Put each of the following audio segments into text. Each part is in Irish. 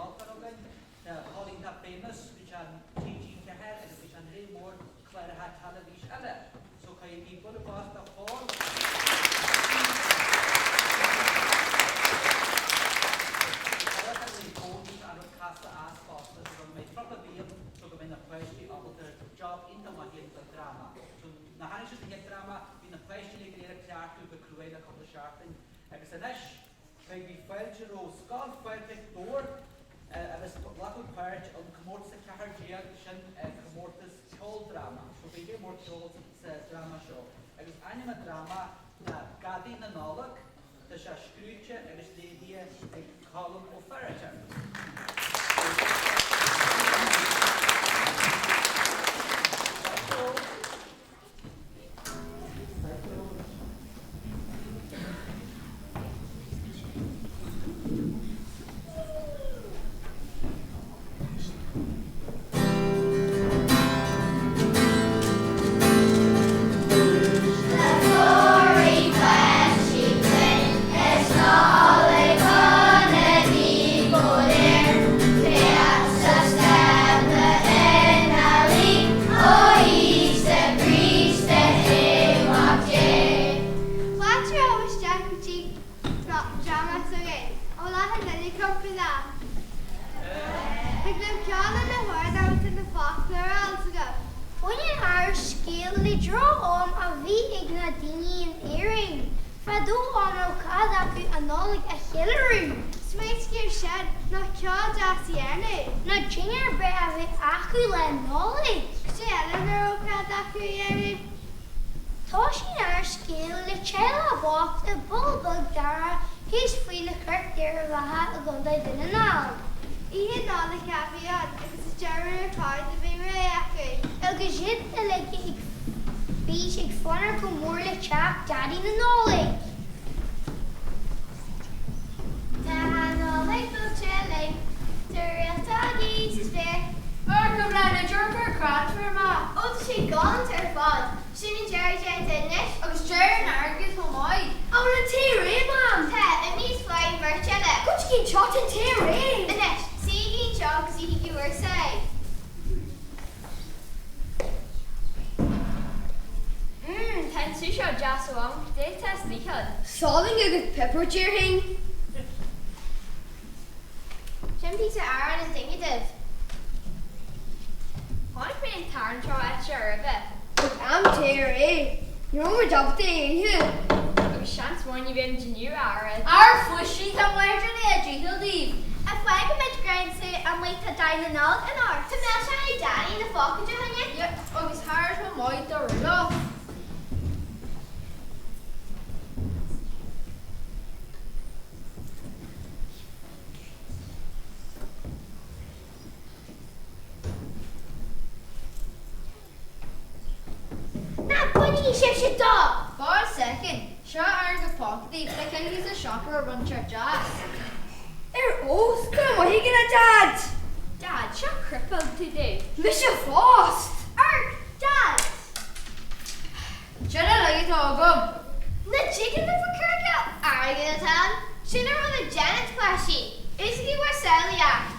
ceoltóir againn. Tá Paul iontach famous go dtí an TG4 agus go dtí an léar mór cláracha teilifís eile. So caithfidh bualadh bos do Paul. Casta as fosta so go mbeidh 30 bliain so go mbeidh na páistí ábalta job iontach maith a dhéanamh don dráma. So nuair a tháinig siad an chéad dráma bhí na páistí uilig go léir ag cleachtadh go cruaidh le cúpla seachtain agus anois beidh fáilte roimh Scoil Phádraig Dobhair agus glacadh páirt an comórtas 14 sin comórtas ceoldráma. So beidh léar mór ceol sa dráma seo. Agus ainm an dráma ná Gadaí na Nollag. Tá sé scríte agus léirithe ag Colm Ó Feirtéar. Fáilte romhaibh isteach go dtí dráma s'againn. An bhfuil achan duine compordach? Thig libh ceann de na hamhráin atá na focla ar eolas agaibh. Baineann ár scéal le droch-am a bhí ag na daoine in Éirinn fadó a raibh cead acu an Nollaig a cheiliúradh. Smaointigh air sin, nach ceol deas a dhéanamh? Nó duine ar bith a bheith acu lá Nollag. Cad é eile nach raibh cead acu a dhéanamh? Toisíonn ár scéal le teaghlach bocht i bpoll beag dorcha thíos faoi na cnoic Iarmhacha i gContae Dhún na nGall. Oíche Nollag a bhí ann agus sa deireadh ar fad a bhí réidh acu. Agus iad uilig ag bís ag fanacht go mór le teacht Daidí na Nollag. Tá an Nollaig buailte linn, tá réalta againn sa spéir. Amharc go breá na deoracha ar crann fuair mé. Ó tá sé galánta ar fad. Sin an deireadh déanta anois. Agus deireadh an airgid chomh maith. An bhfuil an tae réidh, Mam? Tá, imigh is faigh an bheirt eile. Go dtí an teach an tae réidh. Anois, suígí anseo agus ithigí bhur sáith. Mmm, tá an sú seo deas a Mham, cad é atá istigh ann? Salainn agus piobar déarfainn. Sin píosa aráin an duine daoibh. Chonaic mé an t-arán seo áit roimhe. Ag am tae réidh. Ní raibh muid ábalta é a ithe. Agus seans maith ní bheidh muid inniu a oiread. Ar fuisí, tá muid ar a dícheall daoibh. An fáth go mbeidh greim sú amuigh tá Daidí na Nollag anocht. Tá milseáin ag Daidí ina phóca de dhuine. Yep, agus thar chomh maith do Rudolph. Ná bainigí sibhse dó! Fan soicind, seo arán go phóca daoibh, tá ceann thíos sa siopa a rinne sé deas. Ar fheabhas, go raibh maith agat a Dhaid! Dad, seo cripple tú domh. Mise fosta! Amharc, Dad! Sin uilig atá agam. Nach dtuigeann libh a coirce airgead atá ann, sin an rud a dhéanann páistí, úsáidigí bhur samhlaíocht.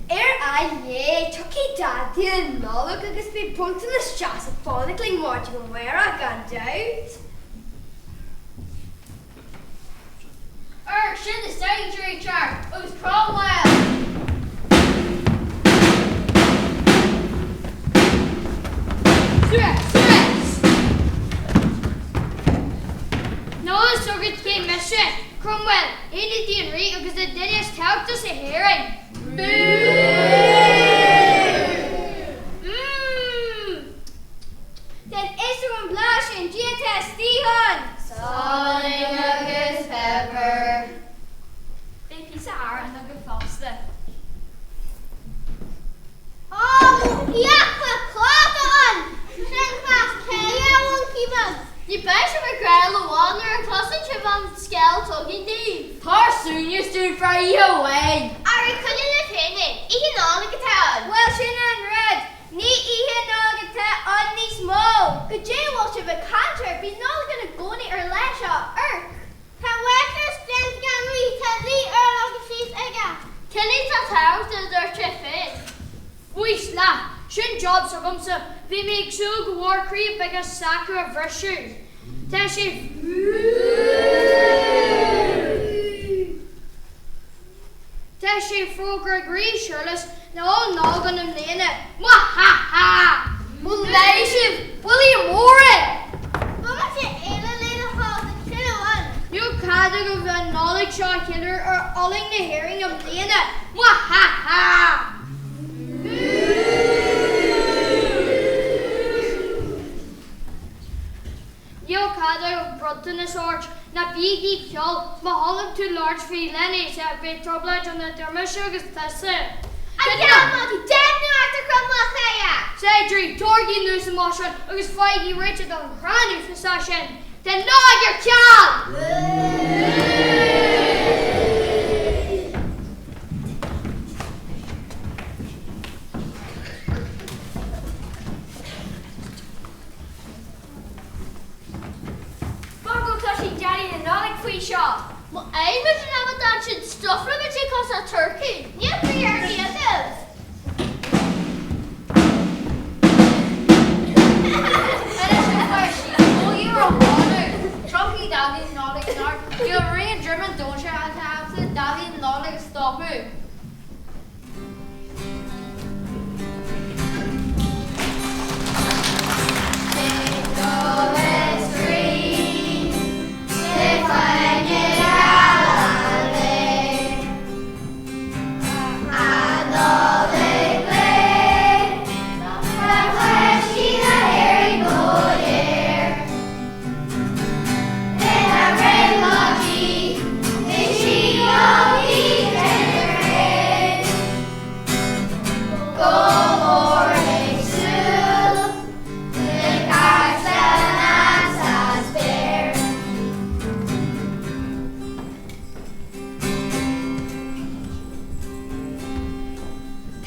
Ar aghaidh léi, tiocfaidh Daidí na Nollag agus beidh bronntanas deas ag fanacht linn maidin amárach gan dabht. Ar sin is saighdiúirí ceart agus Cromwell! Suas! Suas! Níl fhios agat cé mise, Cromwell, ionadaí an Rí agus an duine is tábhachtaí sa hÉirinn. Bú! Mmm! Tá fhios agam an blas sin, cad é atá istigh ann! Salainn agus pepper. Beidh píosa aráin agaibh fosta. Ó, mo fhiacla codlata ann! Sin cleas céille, a mhoncaí beag! Ní beidh sibh ag grá le bhfad nuair a chloiseann sibh an scéal atá againn daoibh. Tá suaimhneas dúinn for oíche amháin. Arú coinnigh libh féin é, Oíche Nollag atá ann. Bhuel, sin an rud. Ní Oíche Nollag atá ann níos mó! Goidé a bhfuil sibh ag caint air, bhí Nollaig ann i gcónaí ar lá seo, Amharc! Tá a mháithreachas déanta ag an Rí, tá an Rí ar a leagan síos aige. Cén atá tábhachtach a dúirt sé féin? Baois leat! Sin job s'agamsa, bhí mé ag súil go mhór craobh beaga s'acu a bhriseadh. Tá sé Tá sé fógartha ag Rí Séarlas nach bhfuil Nollaig ann i mbliana. Mwahaha! Mo léir sibh, buillí móra! Bomaite eile le do thoil don chinneadh ann. Níl cead agaibh an Nollaig seo a cheiliúradh ar oileán na hÉireann i mbliana. Mwahaha! Níl cead agaibh bronntanas a thabhairt, ná bígí ag ceol, má thoileann tú labhairt faoi Lenny, beidh trioblóid ann idir mise agus tusa. A Ghealbháin, deimhniú ort a Chromaill Chaille! Saighdiúirí, tabhairgí anuas an máistreán agus faighigí réiteach don chrann uafásach sin. Tá an Nollaig ar ceal! Mar go gcloisfidh Daidí na Nollag faoi seo. Má fhaighimid an amadán sin stufálfaimid é cosúil le turcaí. Níl brí ar bith agaibh. Anois a pháistí, tógaigí bhur mhálaí, Tiocfaidh Daidí na Nollag anocht. Níl rí an Droim Dóite atá ábalta Daidí na Nollag a stopadh.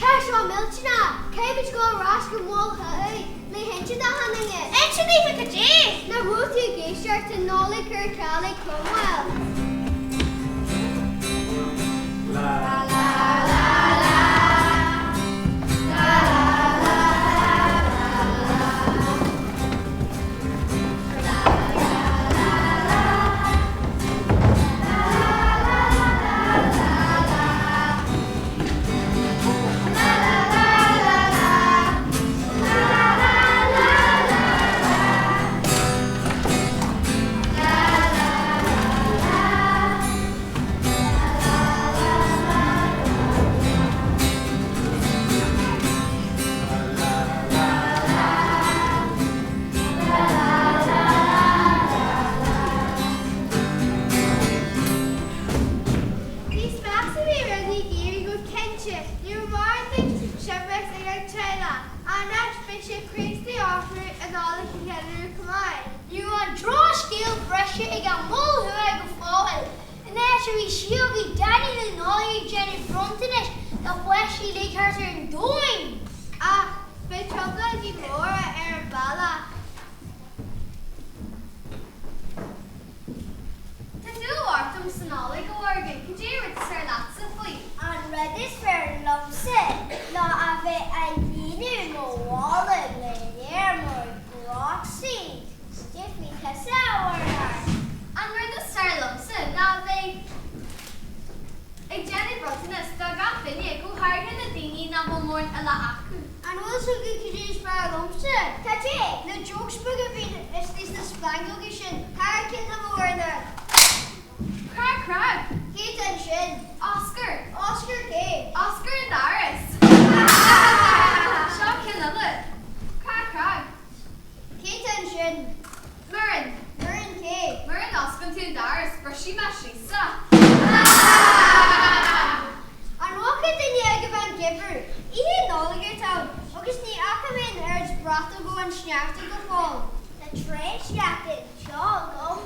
Tá seo millteanach! Caithfimid dul ar ais go Mol Thuaidh le hinse d'achan duine. Inse daofa cad é? Nach bhfuil tú ag éisteacht an Nollaig ar ceal ag Cromwell. Níos measa bhí rudaí ag éirí go cinnte, ní raibh mórán den saibhreas ag an teaghlach. Anois beidh sé Críostaí orthu an Nollaig a cheiliúradh chomh maith. Ní raibh an drochscéal briste ag an Mol Thuaidh go fóill. An áit a bhí síogaí Daidí na Nollag ag déanamh bronntanais do pháistí uilig thart ar an domhan. Ach beidh trioblóidí móra ar an bhealach. Tá dúil mhór agam sa Nollaig, a Mhorgan, cad é an rud is fearr leatsa faoi? An rud is fearr liomsa ná a bheith ag líonadh mo mhála le léar mór bricfeasta. Cad é faoi thusa, a Mhuireann? An rud is fearr liomsa ná a bheith ag déanamh bronntanas do gach duine, go háirithe na daoine nach bhfuil mórán eile acu. An bhfuil 'fhios agat cad é is fearr liomsa? Cad é? Na jokes beaga a bhíonn istigh sna splaineogaí sin thar cionn a Mhuireann. Crag crag! Cé tá ansin? Oscar! Oscar cé? Oscar an doras! Seo ceann eile. Crag crag! Cé tá ansin? Muireann. Muireann cé? Mura n-osclaíonn tú an doras, brisfidh mé síos é. An bhfaca duine agaibh an geimhreadh? Oíche Nollag atá ann agus ní fhaca mé an oiread bratóg an sneachta go fóill. Tá tréan sneachta anseo agam.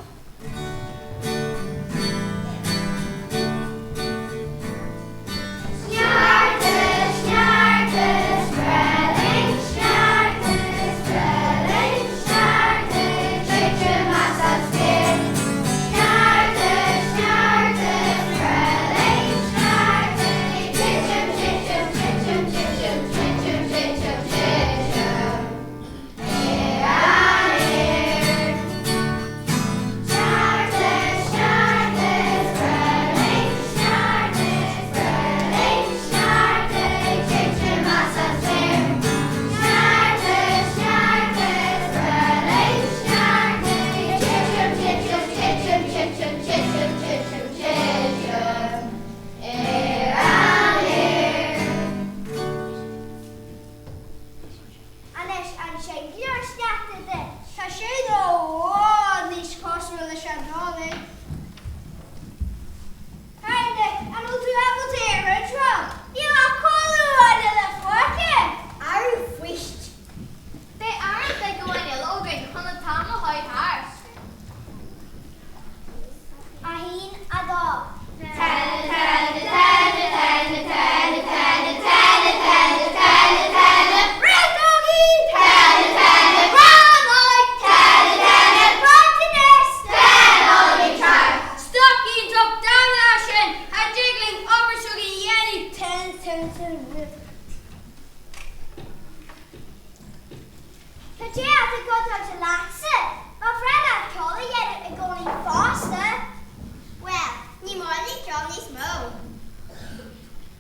Cad é atá contráilte leatsa? Ba bhreá leat ceol a dhéanamh i gcónaí fosta. Bhuel, ní maith liom ceol níos mó.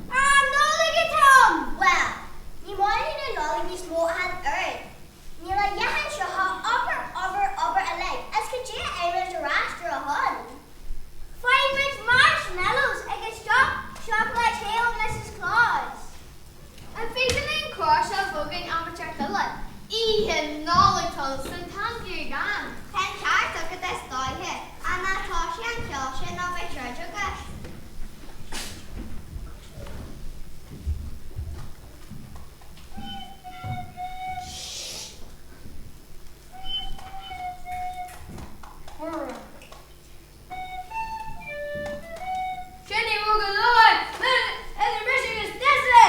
An Nollaig atá ann! Bhuel, ní maith linn an Nollaig níos mó ach an oiread. Níl a dhath anseo ach obair, obair, obair uilig, is cad é a fhaigheann muid ar ais dá shon? Faigheann muid marshmallows agus deoch seacláid the ó Mrs Claus. An féidir linn cur seo a bhogadh am inteacht eile? Oíche Nollag atá ann, an t-am ag an. Tá an ceart agat is dóiche, ach ná toisigh an ceol sin nó beidh troid agat. Sin í rud go luath idir mise agus tusa!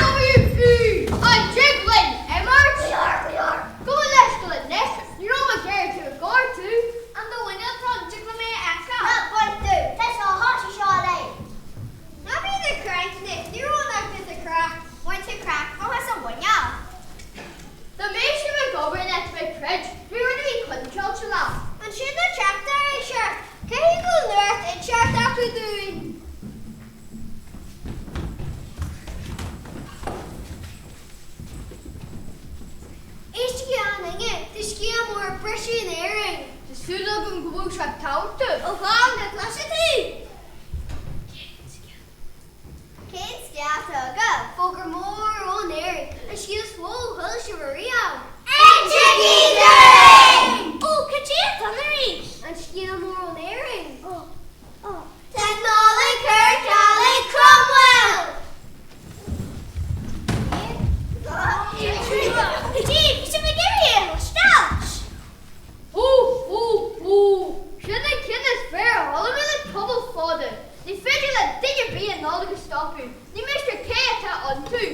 WWE! An dtig linn imirt? Gabh mo leithscéal anois, ní raibh mé ag iarraidh tú a ghortú. An do mhuineál atá an dtig liom é a fheiceáil? Ná bain tú, tá sé thoisigh seo uilig. Ná bíonn ag craic anois, ní raibh an acu sa chraic, bhain tú craic maith as an mhuineál. Dá mbeadh sibh ag obair in áit bheith ag troid, bhí rud a bhí cointeáilte leat. Ansin na teachtaire ag seart, caithfidh go bhfuil nuacht inteacht acu dúinn. Éistigí a dhaoine, tá scéal mór ag briseadh in Éirinn. Tá súil agam go bhfuil sé tábhachtach. Ó dhá na cloisfidh tú! Cén scéal atá agaibh? Fógra mór ón Éirinn, an scéal is mó a chuala sibh ariamh. Insígí dúinn! Ó, cad é atá ann arís? An scéal mór ón Éirinn. Ó, ó. Tá Nollaig ar ceal ag Cromwell! Hó hó hó! Sin an ceann is fearr a chuala mé le tamall fada. Ní féidir le duine ar bith an Nollaig a stopadh, ní miste cé atá iontu.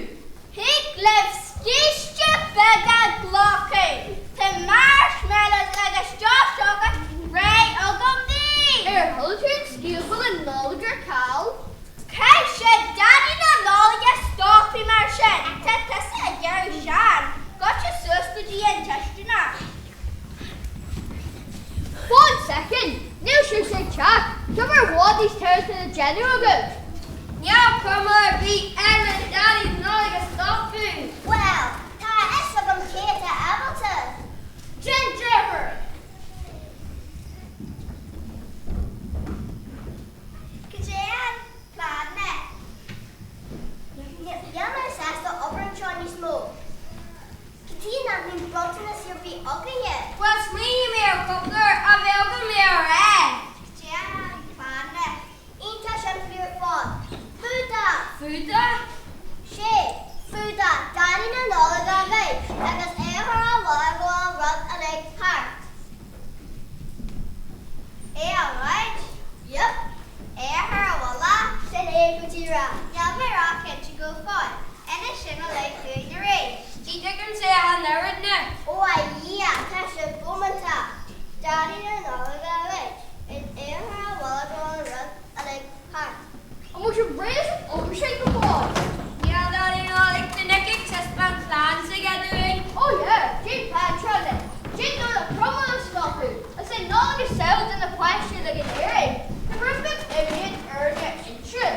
Thig libh scíste beag a ghlacadh. Tá marshmallows agus deoch seacláid réidh agam daoibh. Ar chuala tú an scéal go bhfuil an Nollaig ar ceal? Caithfidh sé Daidí na Nollag a stopadh mar sin. Tá tusa ag iarraidh Seán. Goitse suas go dtí an chisteanach. Fan soicind, níl sibhse ag teacht, tá obair i bhfad níos tábhachtaí le déanamh agaibh. Níl cuma ar bith air le Daidí na Nollag a stopadh. Bhuel, tá a fhios agam cé atá ábalta. Déan deifir! Cad é an plean Níl mé sásta obair anseo níos mó. Cad chuige nach mbíonn bronntanas ar bith againne? Bhuel, smaoinigh mé ar chúpla uair a bheadh agam mé a rá. Cad é an plean Iontach simplí ar fad. Fuadach! Fuadach? Sé, fuadach Daidí na Nollag againn agus é a chur abhaile go bhfuil an rud uilig thart. É a ghoid? Yup. É a chur abhaile? Sin é go díreach. Níl mé ró-chinnte go fóill. Inis sin uilig dúinn arís. Ní thuigimse ach an oiread na. Ó a Dhia, tá sibh bómánta. Daidí na Nollag a ghoid. Is é a chur abhaile go bhfuil an rud uilig thart. An bhfuil sibh réidh leis an obair sin go fóill? Níl Daidí Nollag tá Nick ag taispeáint plean s'aige dúinn. Oh yeah, cén plean seo then? Cén dóigh le Cromwell a stopadh? Is é Nollaig is saol do na páistí uilig in Éirinn. Tá rud beag imní an fhírinne inse.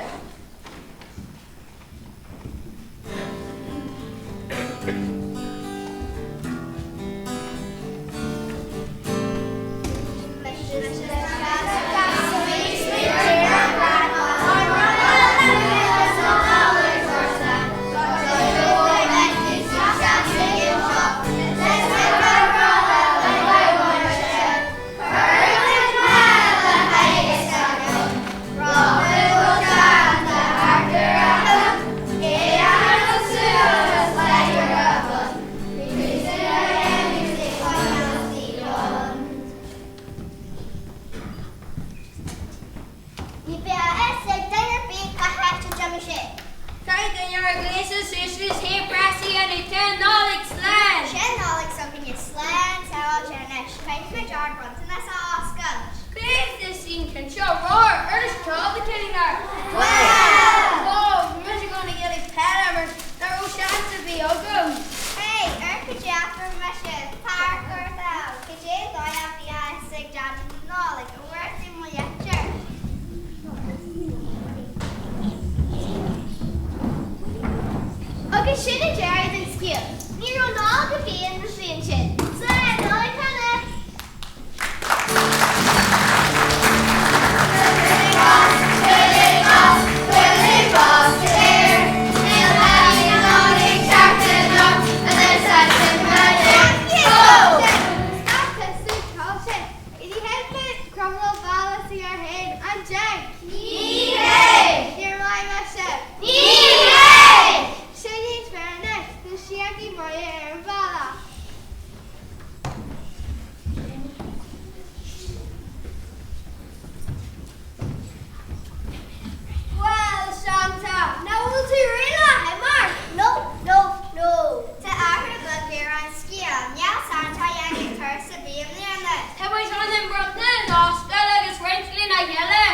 bith agam. Hey, amharc cad é a fuair mise, tarrach ort ann, cad é an dóigh a bhí a fhios ag Daidí na Nollag, an bhfuair tú mo litir? Agus sin an deireadh den scéal. Ní raibh Nollaig ar bith ann an bhliain sin. Slán, Nollaig Shona! Bhuel, Santa, nach bhfuil tú réidh le himirt? No, no, no. Tá athrú beag ar an scéal. Níl Santa ag déanamh turas ar bith i mbliana. Tá muid chun an bronntanas a oscailt agus roinnt lena chéile.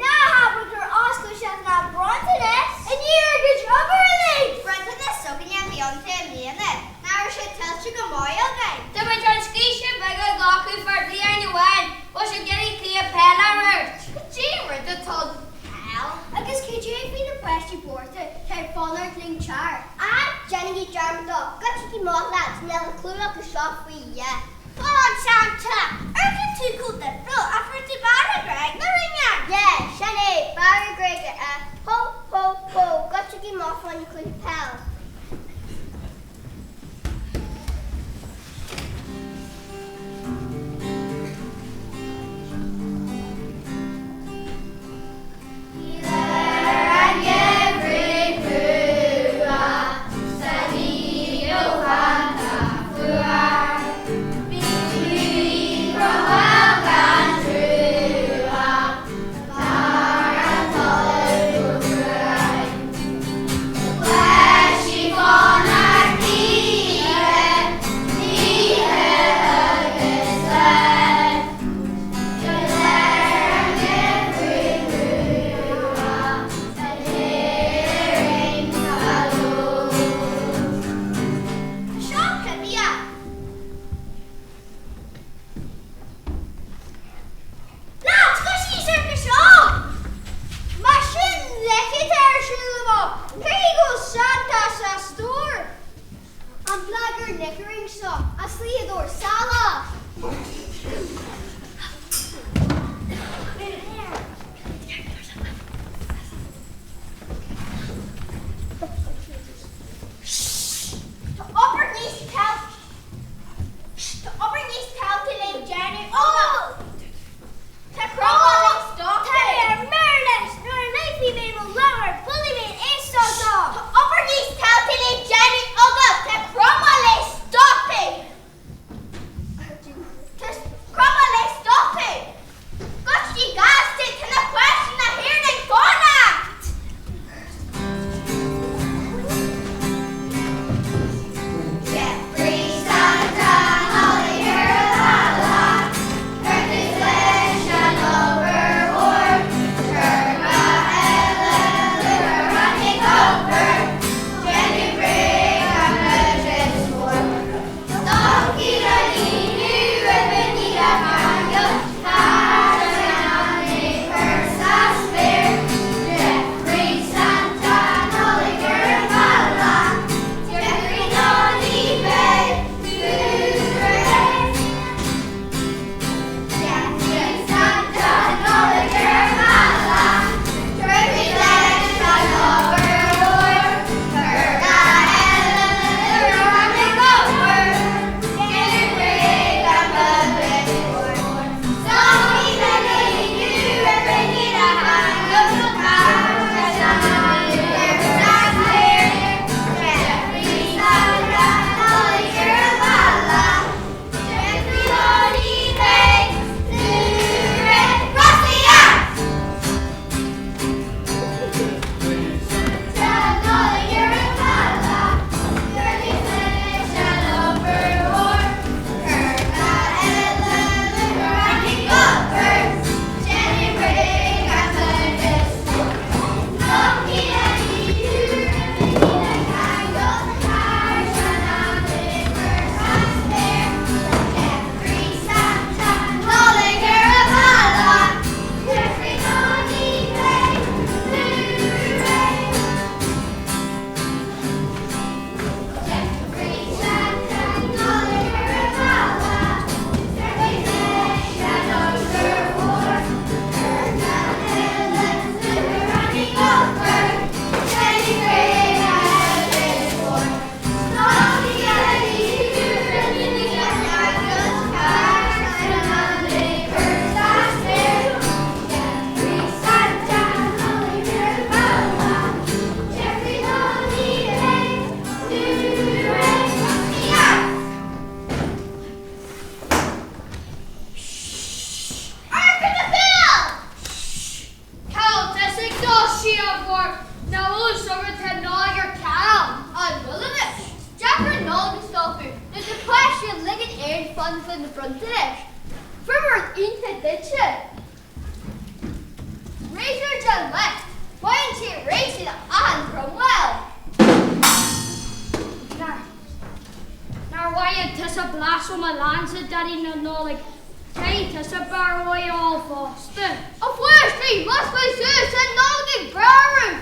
Ná habair gur oscail sibh na bronntanais! I ndiaidh ár gcuid obair uilig! Bronntanas s'againne a bhí iontu i mbliana. Nach raibh sé tuillte go maith againn? Tá muid chun scaoiseadh beag a ghlacadh faoi bhliain amháin. Bhfuil sibh ag iarraidh cluiche peile a imirt? Cad é an rud atá ann? Peil? Agus cad é faoi na páistí bochta atá ag fanacht linn tear? Ah, déanaigí dearmad dó. Goitsigí amach leat, níl an clú acu seo faoi dhath. Fan, Santa! Amharcann tú chomh difriúil, an bhfuair tú bearradh gruaige nó rinne? Yeah, sin é, bearradh gruaige, eh. Ho, ho, ho, goitsigí amach faoin cluiche peil. Nollag a stopadh nuair na páistí a ligean Éirinn fanacht le na bronntanais. Fuair mé rud iontach duitse. Réiteoir John West, Faigheann sé réitigh le achan Cromwell. Nár bhfaighe tusa blas ó mo leannsa, Daidí na Nollag, caithfidh tusa beoir mhaith a ól fosta. A pháistí, músclaigí suas, tá an Nollaig ag brath oraibh!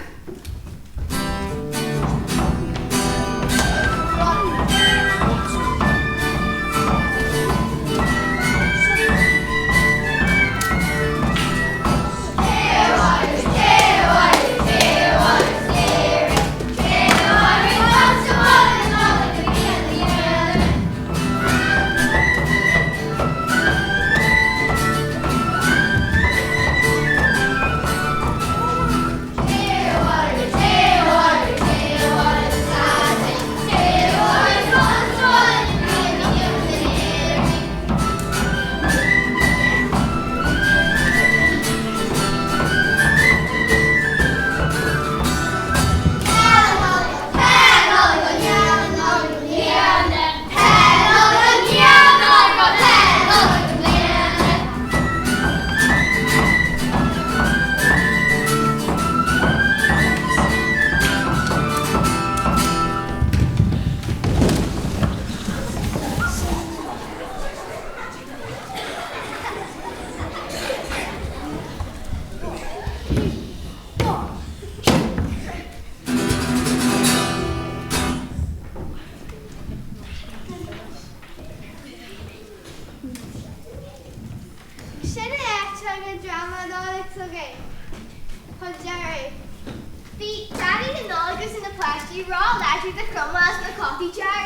Sin é eiteog an dráma Nollag s'againn chun deiridh. Bhí Daidí na Nollag agus na páistí ró-láidir do Chromail as na cótaí dearga.